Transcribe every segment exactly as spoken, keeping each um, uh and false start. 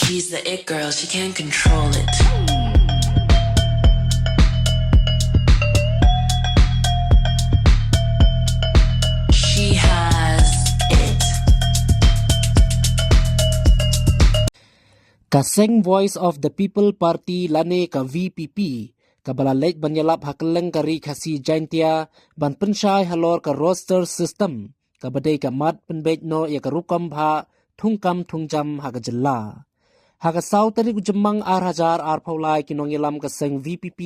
She's the it girl, she can't control it. She has it. Ka seng Voice of the People Party lane ka V P P, kaba la leit ban ïalap ha kylleng ka ri Khasi Jaintia ban pynshai halor ka roster system, kaba dei ka mat pynbeit noh ïa ka rukom bhah thungkam thungjam ha ka jylla. Ha ka saw tarik u Jymmang ar hajar arphew lai, ki nongïalam ka seng V P P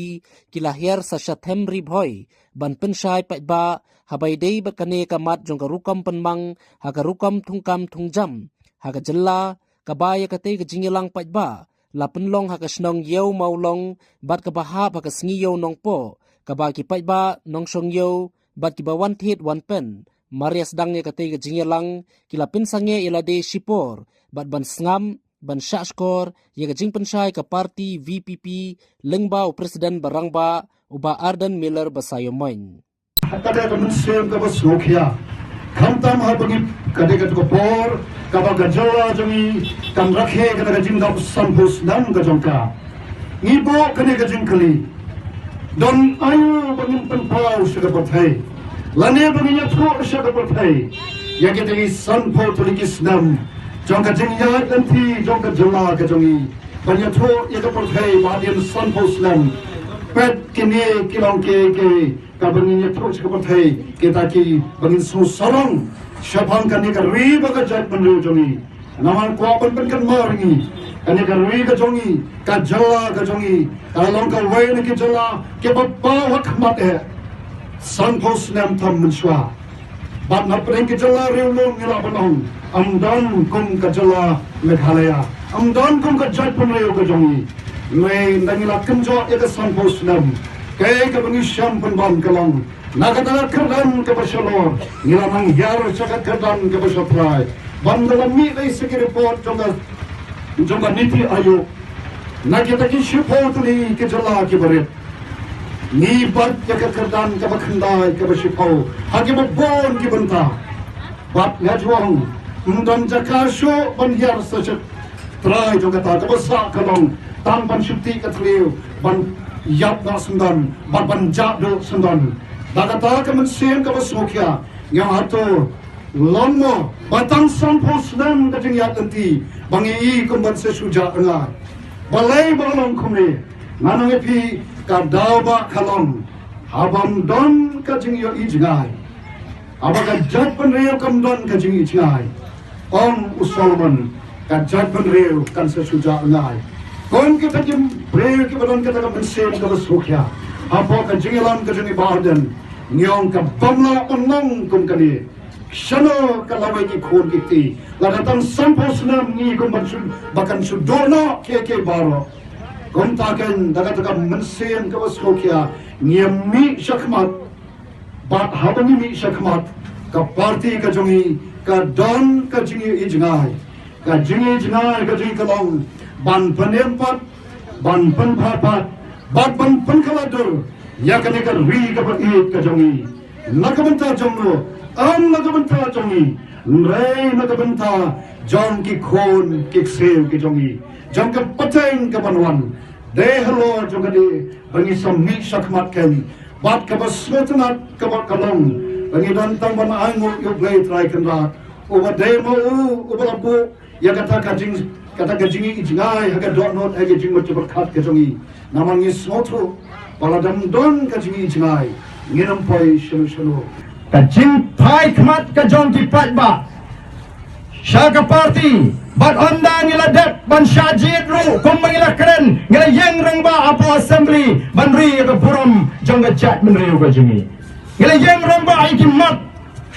ki la hiar sa sha Them Ri Bhoi ban pynshai paidbah haba ïadei bad kane ka mat jong ka rukom pynmang ha ka rukom thungkam thungjam ha ka jylla, kaba ïa katei ka jingïalang paidbah la pynlong ha ka shnong Ïew Mawlong bad kaba hap ha ka sngi Ïew Nongpoh, kaba ki paidbah nongshong ïew bad kiba wan thied wan pen mar ïa sdang ïa katei ka jingïalang ki la pynsangeh ïa lade shipor bad ban sngap ban shahshkor ïa ka jingpynshai ka party V P P lyngba u President ba rangbah, u Bah Ardent Miller Basaiawmoit. Ka dei ka mynsiem kaba sngewkhia. Khamtam haba ngi, ka dei ka por kaba ka jylla jong ngi kan rakhe ka, ka jingdap sanphew snem ka jong ka. Ngi buh kane ka jingkylli. Don aïu ba ngin pynpaw sha ka pyrthei, lane ba ngin ïathuh sha ka pyrthei ïa kita ki sanphew tylli ki snem jong ka jingïaid lynti jong ka jylla ka jong ngi? Ban ïathuh ïa ka pyrthei ba hadien sanphew snem, peit kine ki long kiei kiei, kaba ngin ïathuh sha ka pyrthei, kita kiba ngin sngew sarong shaphang kane ka ri bad ka jaitbynriew jong ngi. Namar kwah ban pynkynmaw ïa ngi, kane ka ri ka jong ngi, ka jylla ka jong ngi, ka long kawei na ki jylla kiba paw ha khmat eh. Sanphew snem tam mynshuwa, bad na pdeng ki jylla riewlum ngi lah ban ong, ym don kum ka jylla Meghalaya, ym don kum ka jaitbynriew ka jong ngi. Hynrei ynda ngi la kynjoh ïa ka sanphew snem, kaei kaba ngi shem pynban ka long, na kata ka kyrdan kaba shalor, ngi la nang hiar sha ka kyrdan kaba shatrai. Bad ynda la mih lei sha ki report jong ka, jong ka NITI Aayog, na kita ki shiphew tylli ki jylla kiba rit, ngi bat ïa ka kyrdan kaba khyndai, kaba shiphew ha kiba bun ki bynta. Bad nga ju ong, ym don jaka shuh ban hiar sa sha trai jong kata, kaba sah ka long tang ban shu tih ka thliew, ban ïap noh syndon bad ban jah duh syndon. Da kata ka mynsiem kaba sngewkhia, ngi ong hato long mo ba tang sanphew snem ka jingïaid lynti ba ngi i kum ban sa shu jah rngai? Balei ba long kumne? Ngan ong ïa phi, ka daw ba ka long, haba ym don ka jingïohi jngai, haba ka jaitbynriew kam don ka jingïohi jngai, ong u Solomon, ka jaitbynriew kan sa shu jah rngai. Kum kita ki briew kiba don kata ka mynsiem kaba sngewkhia, hapoh ka jingïalam ka jong i Bah Ardent, ngi ong ka bym lah ban long kum kane. Shano ka lawei ki khun ki kti? Lada tang sanphew snem ngi kum ban shu, ba kan shu duh noh kiei kiei baroh. Kumta keiñ, da kata ka mynsiem kaba sngewkhia, ngim mih shakhmat. Bad haba ngi mih shakhmat, ka party ka jong ngi ka don ka jingïohi jngai. Ka jingïohi jngai ka jong ngi ka long ban pynim pat, ban pynbha pat, bad ban pynkylla dur ïa kane ka ri kaba ïeit ka jong ngi. Na ka bynta jong no? Ym na ka bynta jong ngi, hynrei na ka bynta jong ki khun ki ksiew ki jong ngi, jong ka pateng kaban wan. Dei halor jong kane ba ngi sa mih shakhmat keiñ. Bad kaba sngewtynnat kaba ka long ba ngi don tang ban ainguh ïa U Blei Trai Kynrad, uba dei ma u uba la buh ïa kata ka jing, kata ka jingïohi jngai ha ka dohnud, ha ka jingmut jingpyrkhat ka jong ngi. Namar ngi sngewthuh ba lada ym don ka jingïohi jngai, ngin ym poi shano shano. Ka jingphai khmat ka jong ki paidbah sha ka party, bad ynda ngi la dep ban shah jied ruh, kumba ngi la kren, ngi la ïeng rangbah hapoh Assembly ban ri ïa ka burom jong ka jaitbynriew ka jong ngi. Ngi la ïeng rangbah ïa ki mat,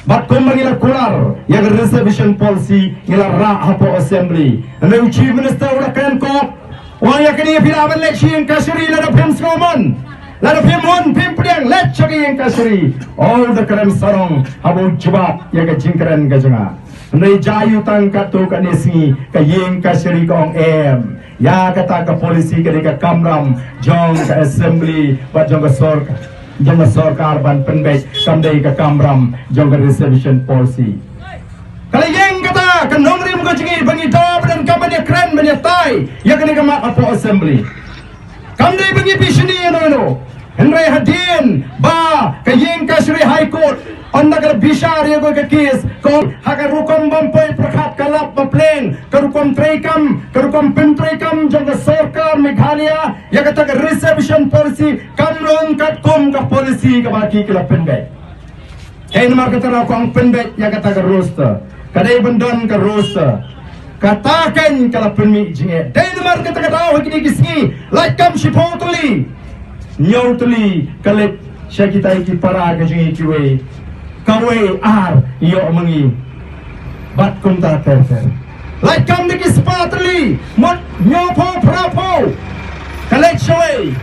bad kumba ngi la kular ïa ka reservation policy, ngi la rah hapoh Assembly. Hynrei u Chief Minister u la kren kop, u ong ïa kane phi lah ban leit sha ïing kashari lada phim sngewmon, lada phim hun phim pdiang, leit sha ka ïing kashari. U da kren sarong haba u jubab ïa ka jingkren ka jong nga. Hynrei jia aiu tang katto katne sngi ka ïing kashari ka ong em. Ïa kata ka policy ka dei ka kamram jong ka Assembly bad jong ka sorkar, jong ka sorkar ban pynbeit, kam dei ka kamram jong ka reservation policy. Ka la ïeng kata ka nongrim ka jong ngi ba ngi da ba donkam ban ïa kren ban ïatai ïa kane ka mat hapoh Assembly. Kam dei ba ngi bishni ïa no ïa no. Hynrei hadien ba ka ïing kashari High Court ynda ka bishar ïa ka case, ka ong ha ka rukom bym poi pyrkhat ka lap ba pleng ka rukom treikam, ka rukom pyntreikam jong ka sorkar Meghalaya ïa kata ka reservation policy kam long katkum ka policy kaba ki la pynbeit. Dei namar kata ruh ka ong pynbeit ïa kata ka roster. Ka dei ban don ka roster. Kata kein ka la pynmih jingeh. Dei namar kata ka daw ha kine ki sngi lait kam shiphew tylli, hynñiew tylli ka leit sha kita ki para ka jong ngi kiwei. Kawei ar ïoh ma ngi. Bad kumta ter ter. Lait kam da ki spah tylli, mut hynñiewphew phraphew. Ka leit shawei.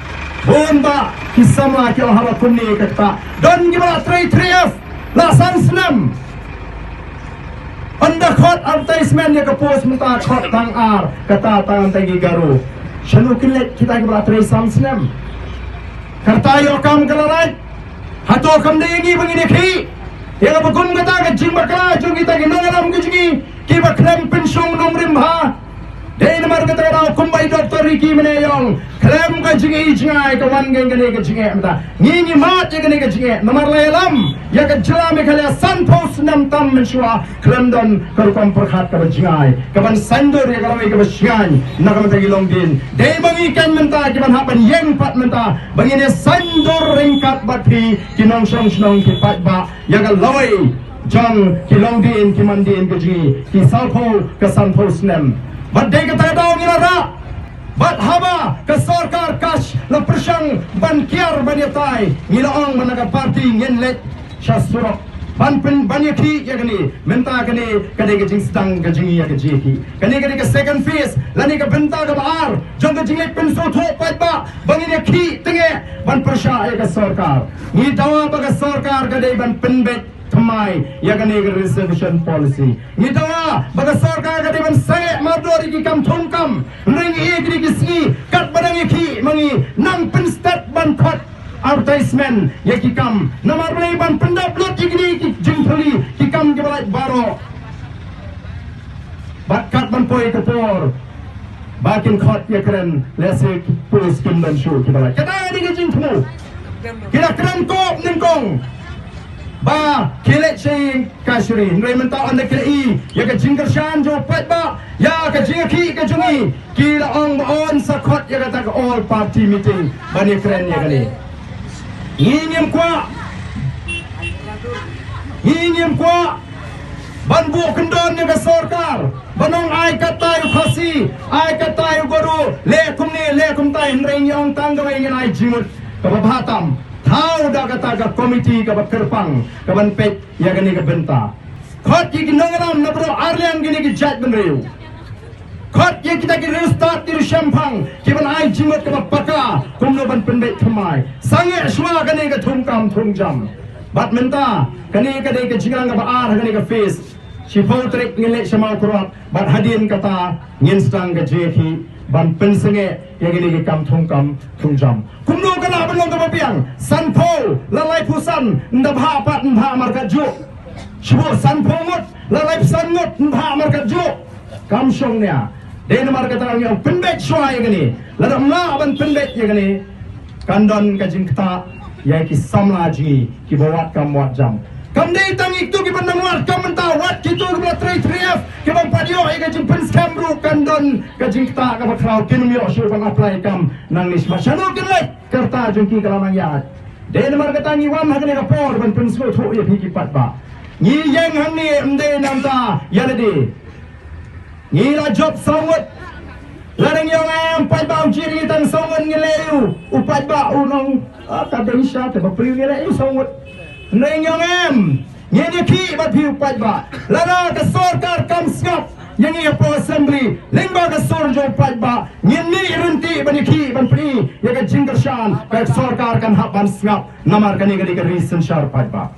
Bun bah ki samla ki ong haba kumne ka kata. Don kiba la trei three F la san snem. Ynda khot advertisement ïa ka post mynta khot tang ar, kata tang tang ki Garo. Shano kin leit kita kiba la trei san snem? Kata ïoh kam ka la lait. Hato kam dei ngi ba ngin ïakhih ïa kaba kum kata ka jingbakla jong kita ki nongïalam ka jong ngi kiba khlem pynshong nongrim bha? Dei namar kata ka daw kumba i Doctor Ricky mynne ïa ong, khlem ka jingi jngai ka wan kein kane ka jingeh mynta. Ngi ngi mad ïa kane ka jingeh namar la ïalam ïa ka jylla Meghalaya sanphew snem tam mynshuwa khlem don ka rukom pyrkhat kaba jngai kaban saiñdur ïa ka lawei kaba shngaiñ na ka bynta ki longdien. Dei ma ngi kein mynta kiban hap ban ïeng pat mynta ba ngin ïa saiñdur ryngkat bad phi ki nongshong shnong ki paidbah ïa ka lawei jong ki longdien ki mandien ka jong ngi ki sawphew ka sanphew snem. Bad dei kata ka daw ngi la rah. Bad haba ka sorkar Kash la pyrshang ban kiar ban ïatai, ngi la ong ba na ka party ngin leit sha surok ban pyn, ban ïakhih ïa kane. Mynta kane ka dei ka jingsdang ka jong ngi ïa ka jingïakhih. Kane ka dei ka second phase lane ka bynta kaba ar jong ka jingleit pynsngewthuh paidbah ba ngin ïakhih tyngeh ban pyrshah ïa ka sorkar. Ngi dawa ba ka sorkar ka dei ban pynbeit thymmai ïa kane ka reservation policy. Ngi dawa ba ka sorkar ka dei ban sangeh mardor ïa ki kam thungkam. Hynrei ngi ïa kine ki sngi katba dang ïakhih ma ngi nang pynstet ban khot advertisement ïa ki kam. Namar balei? Ban pyndap lut ïa kine ki jingthylli ki kam kiba lait baroh. Bad kat ban poi ka por ba kin khot ïakren lehse ki post kim don shuh kiba lait. Kata ka dei ka jingthmu. Ki la kren kop nyngkong ba ki leit sha ïing kashari. Hynrei mynta ynda ki la i ïa ka jingkyrshan jong u paidbah ïa ka jingïakhih ka jong ngi, ki la ong ba yn sa khot ïa kata ka all party meeting ban ïakren ïa kane. Ngi ngim kwah, ngi ngim kwah ban buh kyndon ïa ka sorkar ban ong ai katta ïa u Khasi, ai katta ïa u Garo, leh kumne leh kumtai. Hynrei ngi ong tang kawei, ngin ai jingmut kaba bha tam. Thaw da kata ka komiti kaba kyrpang kaban peit ïa kane ka bynta. Khot ïa ki nongïalam na baroh arliang kine ki jaitbynriew. Khot ïa kita ki riewstad ki riewshemphang kiban ai jingmut kaba paka kumno ban pynbeit thymmai. Sangeh shuwa kane ka thungkam thungjam. Bad mynta kane ka dei ka jingnang kaba ar ha kane ka phase. Shiphew tarik ngin leit sha Mawkyrwat bad hadien kata ngin sdang ka jingïakhih ban pynsangeh ïa kine ki kam thungkam thungjam. Kumno ka lah ban long kaba biang? Sanphew la laiphew san, ynda bha pat ynda bha markatjuh. Shibun sanphew ngut la laiphew san ngut, ynda bha markatjuh. Kam shong nia. Dei namar kata ngi ong pynbeit shuwa ïa kane. Lada ym lah ban pynbeit ïa kane, kan don ka jingktah ïa ki samla jong ngi kiba wad kam wad jam. Kam dei tang ïa kito kiba nang wad kam mynta, wat kito kiba la trei three F kiba ym pat ïoh ïa ka jingpynskhem ruh kan don ka jingktah kaba khraw, kin ym ïoh shuh ban apply kam nangne. Shano kin leit? Ka rta jong ki ka la nang ïaid. Dei namar kata ngi wan ha kane ka por ban pynsngewthuh ïa phi ki paidbah. Ngi ïeng hangne ym dei namar ïa lade. Ngi la jop saw ngut. Lada ngi ong em, paidbah u jied ïa ngi tang saw ngut, ngi leh aïu? U paidbah un ong, ah, ka dei shisha te, ba briew, ngi leh aïu saw ngut? Hynrei ngi ong em, ngin ïakhih bad phi u paidbah. Lada ka sorkar kam sngap ïa ngi hapoh Assembly lyngba ka sur jong u paidbah, ngin mih ryntih ban ïakhih ban pyni ïa ka jingkyrshan. Ka sorkar kan hap ban sngap namar kane ka dei ka ri synshar paidbah.